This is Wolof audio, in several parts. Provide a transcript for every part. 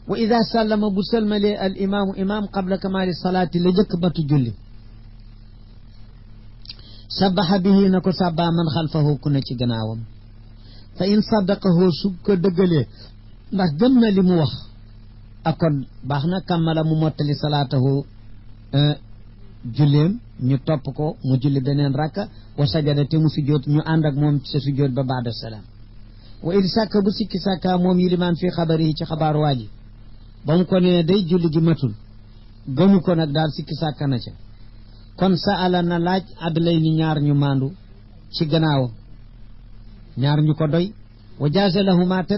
wa ida sallama bu salmalee al imaamu imaam qabla kamaali salaati la jëkk batu julli sabaxa bihi na ko sàbbaa man xalfahu ku ne ci gannaawam fa in saddaqahu su ko dëggalee ndax gëm na li mu wax akon baax na kammala mu mottali salaatahu julleem ñu topp ko mu julli beneen rakka wa sajada te mu sujjóot ñu ànd ak moom sa sujjóot ba baada salaam wa in sàkka bu sikki sàkka moom yilimaan fii xabar yi ci xabaar waa ji ba mu ko nee day julli gi matul gëmu ko nag daal sikki sàkka na ca kon saala na laaj adlay ni ñaar ñu maandu ci gannaawam ñaar ñu ko doy wa jaase lahuma te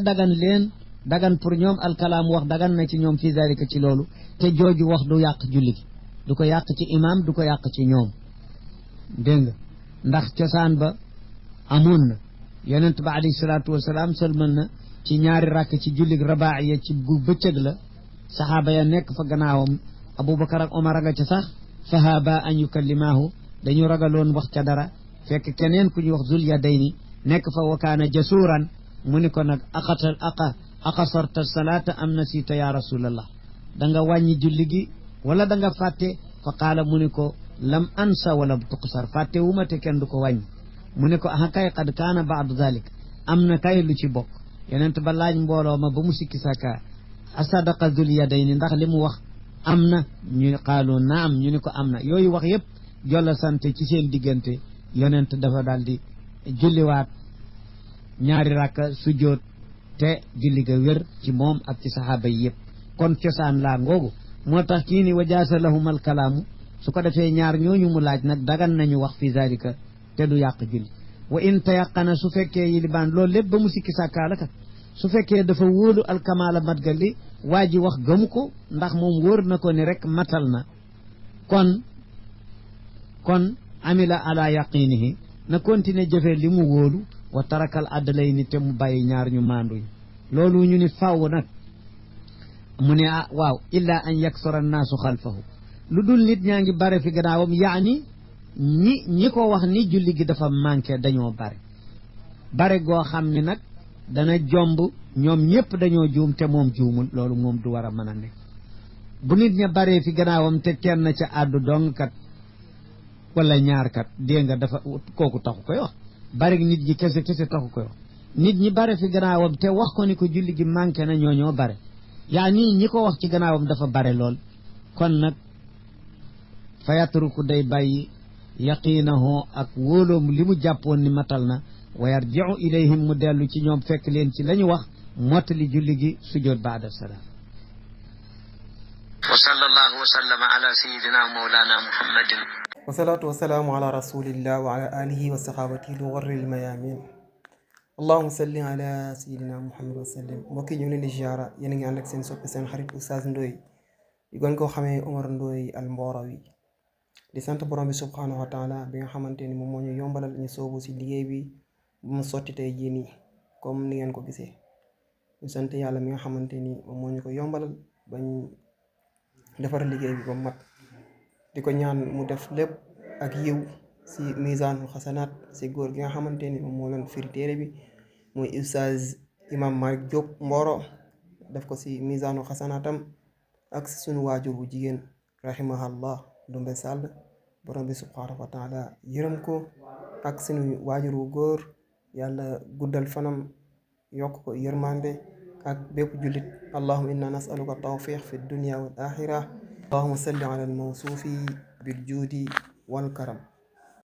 dagan pour ñoom alkalaam wax dagan na ci ñoom fii zalika ci loolu te jooju wax du yàq julli gi du ko yàq ci imaam du ko yàq ci ñoom dégg nga ndax cosaan ba amoon na yonent ba alayhi salaatu wasalaam sëlmal na ci ñaari rakk ci jullig rabaa'iya ci bu bëccëg la saxaaba ya nekk fa gannaawam abubakar ak omar a nga ca sax fahaaba an yukallimaahu dañu ragaloon wax ca dara fekk keneen ku ñuy wax zul yadayni nekk fa wa kaana jasuuran mu ni ko nag aqasarta salaata am nasiita ya rasulallah da nga wàññi julli gi wala da nga fàtte fa qaala mu ni ko lam ansa wala tuqsar fàtte wu ma te kenn du ko wàññi mu ne ko ah kay qad kaana baadu dalik am na kay lu ci bokk yonent ba laaj mbooloo ma ba mu sikki sàkka asadaqa zul yadayni ndax li mu wax am na ñu qaalu naam ñu ni ko am na yooyu wax yëpp jolla sante ci seen diggante yonent dafa daal di julliwaat ñaari rakka sujjóot te julli ga wér ci moom ak ci saxaaba yi yëpp kon cosaan laa ngoogu moo tax kii ni wajaasa lahum alkalaamu su ko defee ñaar ñooñu mu laaj nag dagan nañu wax fi zalika te du yàq julli wa in tayaqana su fekkee yilibaan loolu lépp ba mu sikki sàkkaala kat su fekkee dafa wóolu alkamaala mat ga li waa ji wax gëmu ko ndax moom wóor na ko ni rek matal na kon amila ala yaqinihi na continuer jëfee li mu wóolu wa tarakal adlayni te mu bàyyi ñaar ñu maanduñ loolu ñu ni fàww nag mu ne ah waaw illa an yaksura annaasu xalfahu lu dul nit ñaa ngi bare fi gannaawam yaani ñi ko wax ni julli gi dafa manqué dañoo bare goo xam ni nag dana jomb ñoom ñëpp dañoo juum te moom juumul loolu moom du war a mën a nekk bu nit ña baree fi gannaawam te kenn ca àddu dong kat wala ñaar kat dégg nga dafa kooku taxu koy wax bare nit ñi kese taxu koy wax nit ñi bare fi gannaawam te wax ko ni ko julli gi manqué na ñoo bare yaa nii ñi ko wax ci gannaawam dafa bare lool kon nag fa yatruku day bàyyi yaqiinahu ak wóoloom li mu jàppoon ni matal na wa yarji'u ilayhim mu dellu ci ñoom fekk leen ci la ñu wax mottali julli gi sujjoot baada salaam wa sallallahu wa sallama ala sayyidina mawlana muhammadin wasalaatu wasalaamu ala rasulillah wa ala alihi wa sahabatihi lu warril mayamin allahuma salli ala sayidina muhammad wa sallim mbokki ñu ngi leen di ziara yéen a ngi ànd ak seen soppe seen xarit Oustaz Ndoye yi gën koo xamee Omar Ndoye al Mboorawi di sant borom bi subhanahu wa taala bi nga xamante ni moom moo ñu yombalal ñu soobu si liggéey bi bu mu sotti tey jii nii comme ni ngeen ko gisee ñu sant yàlla mi nga xamante ni moom moo ñu ko yombalal bañ defar liggéey bi ba mat di ko ñaan mu def lépp ak yiw si misaanul xasanaat si góor gi nga xamante ni moom moo leen firi téere bi muy Oustaz Imam Malick Diop Mboro def ko si misaanul xasanaatam ak sunu waajur bu jigéen rahimahallah Dumbe Sall borom bi subhanahu wa taala yërëm ko ak sunu waajur wu góor yàlla guddal fanam yokk ko yërmande ak bépp jullit allahumma inna nasaluka tawfiq fi dunya wal axira allahumma salli ala al mawsuufi bil juudi wal karam